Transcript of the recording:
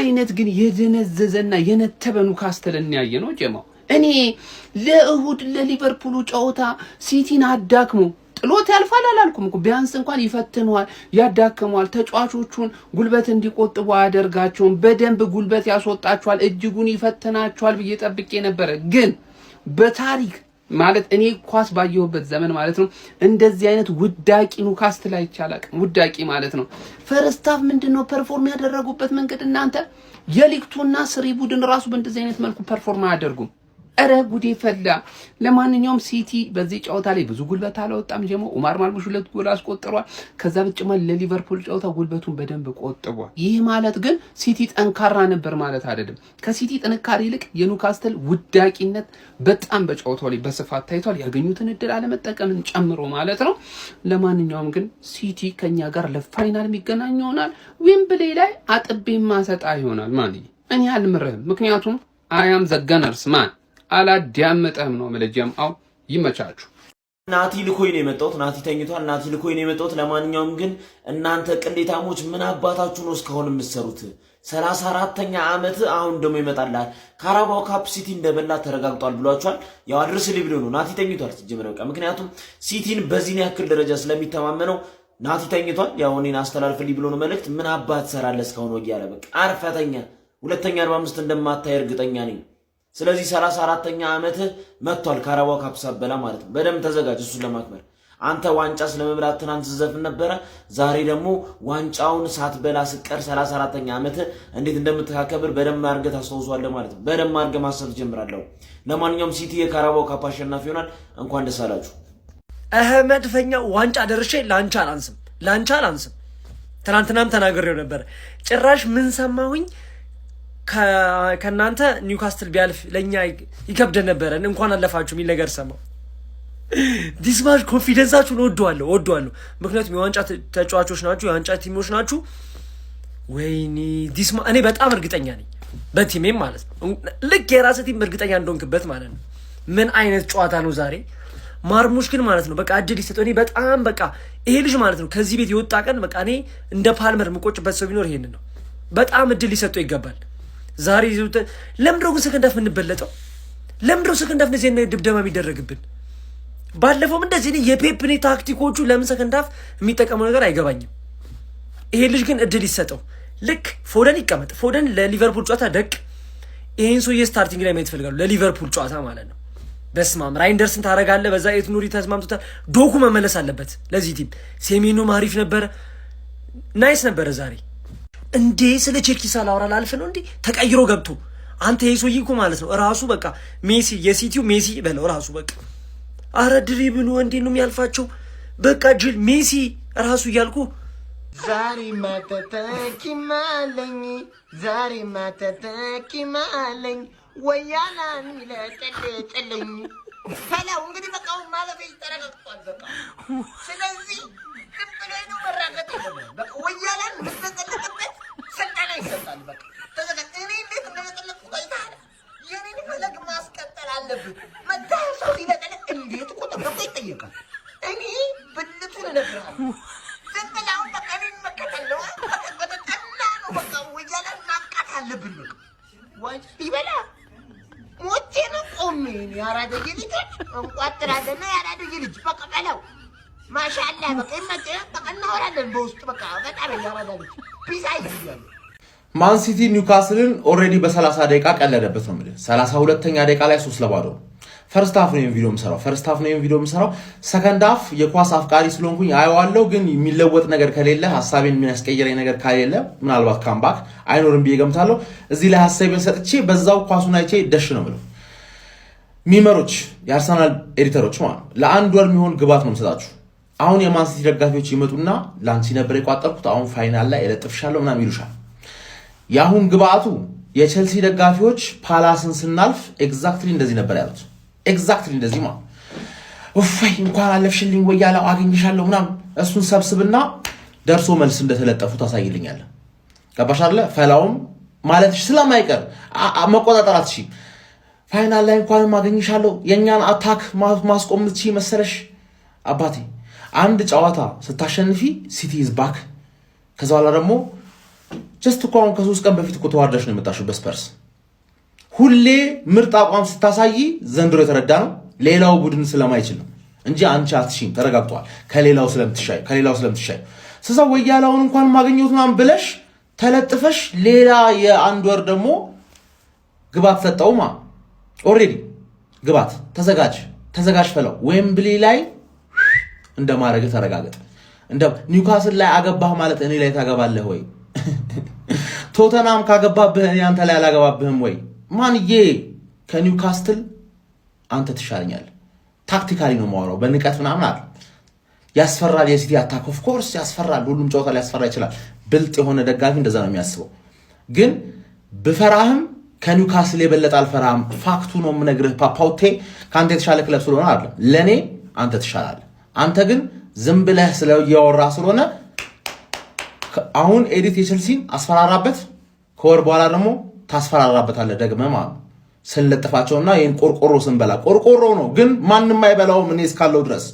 አይነት ግን የደነዘዘና የነተበ ኑካስትልን ያየ ነው ጀማው። እኔ ለእሁድ ለሊቨርፑሉ ጨዋታ ሲቲን አዳክሞ ጥሎት ያልፋል አላልኩም እኮ፣ ቢያንስ እንኳን ይፈትነዋል፣ ያዳክመዋል። ተጫዋቾቹን ጉልበት እንዲቆጥቡ አያደርጋቸውም። በደንብ ጉልበት ያስወጣቸዋል፣ እጅጉን ይፈትናቸዋል ብዬ ጠብቄ ነበረ። ግን በታሪክ ማለት እኔ ኳስ ባየሁበት ዘመን ማለት ነው እንደዚህ አይነት ውዳቂ ኑካስትል አይቼ አላቅም። ውዳቂ ማለት ነው። First half ምንድን ነው perform ያደረጉበት መንገድ? እናንተ የ League 2 እና 3 ቡድን ራሱ በእንደዚህ አይነት መልኩ perform አያደርጉም። እረ ጉዴ ፈላ። ለማንኛውም ሲቲ በዚህ ጨዋታ ላይ ብዙ ጉልበት አላወጣም። ጀሞ ኡማር ማርሙሽ ሁለት ጎል አስቆጥሯል። ከዛ በተጨማሪ ለሊቨርፑል ጨዋታ ጉልበቱን በደንብ ቆጥቧል። ይህ ማለት ግን ሲቲ ጠንካራ ነበር ማለት አይደለም። ከሲቲ ጥንካሬ ይልቅ የኑካስትል ውዳቂነት በጣም በጨዋታው ላይ በስፋት ታይቷል። ያገኙትን እድል አለመጠቀምን ጨምሮ ማለት ነው። ለማንኛውም ግን ሲቲ ከኛ ጋር ለ final የሚገናኝ ይሆናል። ዊምብሌ ላይ አጥቤ ማሰጣ ይሆናል። ማን እኔ አልምርህም፣ ምክንያቱም I am the Gunners man፣ አላዳምጠህም ነው መለጀም። አው ይመቻችሁ። ናቲ ልኮኝ ነው የመጣሁት። ናቲ ተኝቷል። ናቲ ልኮኝ ነው የመጣሁት። ለማንኛውም ግን እናንተ ቅሌታሞች ምን አባታችሁ ነው እስካሁን የምትሰሩት? 34ኛ ዓመት አሁን ደግሞ ይመጣልሃል። ካራባው ካፕ ሲቲ እንደበላ ተረጋግጧል ብሏቸዋል። ያው አድርስልኝ ብሎ ነው። ናቲ ተኝቷል ሲጀመር በቃ፣ ምክንያቱም ሲቲን በዚህን ያክል ደረጃ ስለሚተማመነው ናቲ ተኝቷል። ያው እኔን አስተላልፍልኝ ብሎ ነው መልእክት። ምን አባት ትሰራለህ እስካሁን ወጊ ያለ፣ በቃ አርፈተኛ ሁለተኛ 45 እንደማታይ እርግጠኛ ነኝ። ስለዚህ 34ኛ ዓመትህ መጥቷል። ካራባው ካፕ ሳበላ ማለት ነው። በደንብ ተዘጋጅ እሱን ለማክበር። አንተ ዋንጫ ስለመብላት ትናንት ስትዘፍን ነበረ። ዛሬ ደግሞ ዋንጫውን ሳትበላ ስቀር 34ኛ ዓመትህ እንዴት እንደምታከብር በደንብ አድርገህ ታስታውሷለህ ማለት ነው። በደንብ አድርገህ ማሰብ ትጀምራለህ። ለማንኛውም ሲቲ የካራባው ካፕ አሸናፊ ይሆናል። እንኳን ደስ አላችሁ። እህ መድፈኛ፣ ዋንጫ ደርሼ ላንቻ አላንስም፣ ላንቻ አላንስም። ትናንትናም ተናግሬው ነበር። ጭራሽ ምን ሰማሁኝ? ከእናንተ ኒውካስትል ቢያልፍ ለእኛ ይከብደን ነበረ፣ እንኳን አለፋችሁ የሚል ነገር ሰማሁ። This much confidence ኣችሁን እወደዋለሁ፣ እወደዋለሁ። ምክንያቱም የዋንጫ ተጫዋቾች ናችሁ፣ የዋንጫ team ኦች ናችሁ። ወይኔ this እኔ በጣም እርግጠኛ ነኝ በ team ኤም ማለት ነው። ልክ የራስህ team እርግጠኛ እንደሆንክበት ማለት ነው። ምን አይነት ጨዋታ ነው ዛሬ? ማርሙሽ ግን ማለት ነው በቃ እድል ይሰጠው። እኔ በጣም በቃ ይሄ ልጅ ማለት ነው ከዚህ ቤት የወጣ ቀን በቃ እኔ እንደ ፓልመር የምቆጭበት ሰው ቢኖር ይሄንን ነው። በጣም እድል ሊሰጠው ይገባል። ዛሬ ለምንድነው ግን second half የምንበለጠው? ለምንድነው second half እንደዚህ አይነት ድብደባ የሚደረግብን? ባለፈውም እንደዚህ እኔ የፔፕኔ ታክቲኮቹ ለምን second half የሚጠቀመው ነገር አይገባኝም። ይሄ ልጅ ግን እድል ይሰጠው። ልክ ፎደን ይቀመጥ። ፎደን ለሊቨርፑል ጨዋታ ደቅ ይሄን ሰውዬ starting ላይ ማየት ይፈልጋሉ። ለሊቨርፑል ጨዋታ ማለት ነው። በስማም ራይንደርስን ታረጋለህ። በዛ ኤት ኑሪ ተስማምቶታል። ዶኩ መመለስ አለበት ለዚህ team። ሴሜኖም አሪፍ ነበረ፣ nice ነበረ ዛሬ። እንዴ ስለ ቼርኪ ሳላወራ ላልፍ ነው እንዴ? ተቀይሮ ገብቶ አንተ ይሄ ሰውዬ እኮ ማለት ነው ራሱ በቃ ሜሲ፣ የሲቲው ሜሲ በለው ራሱ በቃ። አረ dribble ኡ እንዴት ነው የሚያልፋቸው? በቃ ጅል ሜሲ ራሱ እያልኩ። ዛሬ ማተተኪማለኝ፣ ዛሬ ማተተኪማለኝ፣ ወያላን ይለጥልጥልኝ ፈላው። እንግዲህ በቃ አሁን ማለፌ ተረጋግጧል። በቃ ስለዚህ ዝም ብሎ ነው መራገጥ የለም። በቃ ወያላን የምትለጠልጥበት ስልጠና ይሰጣል። በቃ ተዘጋ። እኔ እንዴት እንደለጠለጥኩ አይተሃል። የኔን ፈለግ ማስቀጠል አለብህ። መታህ ሰው ሲለጠልጥ እንዴት እኮ ተብሎ እኮ ይጠየቃል። እኔ ብልቱን እነግርሃለሁ። ዝም ብለህ አሁን በቃ እኔን መከተል ነው። በቃ በተጠና ነው። በቃ ወያላን ማብቃት አለብን። በቃ ወይ ይበላ ሞቼ ነው ቆሜ። እኔ የአራደዬ ልጆች እንቋጥራለንና የአራደዬ ልጅ በቃ በለው ማሻአላ በቃ ይመጣ በቃ እናወራለን በውስጥ፣ በቃ በጣም የአራዳ ልጅ ፒሳ ይያሉ። ማን ሲቲ ኒውካስልን already በ30 ደቂቃ ቀለደበት ነው የምልህ። 32ኛ ደቂቃ ላይ 3-0። First half ነው ቪዲዮ የምሰራው። First half ነው ቪዲዮ የምሰራው። Second half የኳስ አፍቃሪ ስለሆንኩኝ አየዋለሁ፣ ግን የሚለወጥ ነገር ከሌለ፣ ሀሳቤን የሚያስቀይረኝ ነገር ከሌለ ምናልባት comeback አይኖርም ብዬ ገምታለሁ። እዚህ ላይ ሀሳቤን ሰጥቼ በዛው ኳሱን አይቼ ደሽ ነው የምለው። Memer ኦች፣ የአርሰናል editor ኦች ማለት ነው፣ ለአንድ ወር የሚሆን ግባት ነው የምሰጣችሁ። አሁን የማን ሲቲ ደጋፊዎች ይመጡና ለአንቺ ነበር የቋጠርኩት፣ አሁን final ላይ እለጥፍሻለሁ ምናምን ይሉሻል። የአሁን ግብአቱ የቸልሲ ደጋፊዎች ፓላስን ስናልፍ exactly እንደዚህ ነበር ያሉት። Exactly እንደዚህ ማለት እፈይ እንኳን አለፍሽልኝ ወይ ያለው አገኝሻለሁ ምናምን። እሱን ሰብስብና ደርሶ መልስ እንደተለጠፉ ታሳይልኛለህ። ገባሽ አይደለ? ፈላውም ማለትሽ ስለማይቀር መቆጣጠር አትችይም። Final ላይ እንኳንም አገኝሻለሁ፣ የእኛን attack ማስቆም ምትችይ መሰለሽ አባቴ። አንድ ጨዋታ ስታሸንፊ City is back። ከዛ በኋላ ደግሞ Just እኮ አሁን ከ3 ቀን በፊት እኮ ተዋርደሽ ነው የመጣሽው በስፐርስ። ሁሌ ምርጥ አቋም ስታሳይ ዘንድሮ የተረዳ ነው ሌላው ቡድን ስለማይችል ነው እንጂ አንቺ አትሺም፣ ተረጋግጧል። ከሌላው ስለምትሻይ ስዛ ወያላውን እንኳን ማገኘት ምናምን ብለሽ ተለጥፈሽ ሌላ የአንድ ወር ደግሞ ግባት ሰጠውማ። Already ግባት፣ ተዘጋጅ፣ ተዘጋጅ ፈለው ዌምብሊ ላይ እንደማድረግ ተረጋገጥ። እንደ ኒውካስል ላይ አገባህ ማለት እኔ ላይ ታገባለህ ወይ? ቶተናም ካገባብህ እኔ አንተ ላይ አላገባብህም ወይ? ማንዬ ከኒውካስትል አንተ ትሻለኛለህ። Tactically ነው የማወራው፣ በንቀት ምናምን አለ። ያስፈራል። የሲቲ attack of course ያስፈራል። ሁሉም ጨዋታ ሊያስፈራ ይችላል። ብልጥ የሆነ ደጋፊ እንደዛ ነው የሚያስበው። ግን ብፈራህም ከኒውካስል የበለጠ አልፈራህም። Fact ኡ ነው የምነግርህ። ፓፓውቴ ከአንተ የተሻለ ክለብ ስለሆነ አይደለም፣ ለእኔ አንተ ትሻላለህ። አንተ ግን ዝም ብለህ ስለእያወራ ስለሆነ አሁን edit የቸልሲን አስፈራራበት፣ ከወር በኋላ ደግሞ ታስፈራራበታለህ ደግመህ ማለት ነው። ስንለጥፋቸውና ይህን ቆርቆሮ ስንበላ ቆርቆሮ ነው ግን ማንም አይበላውም እኔ እስካለው ድረስ።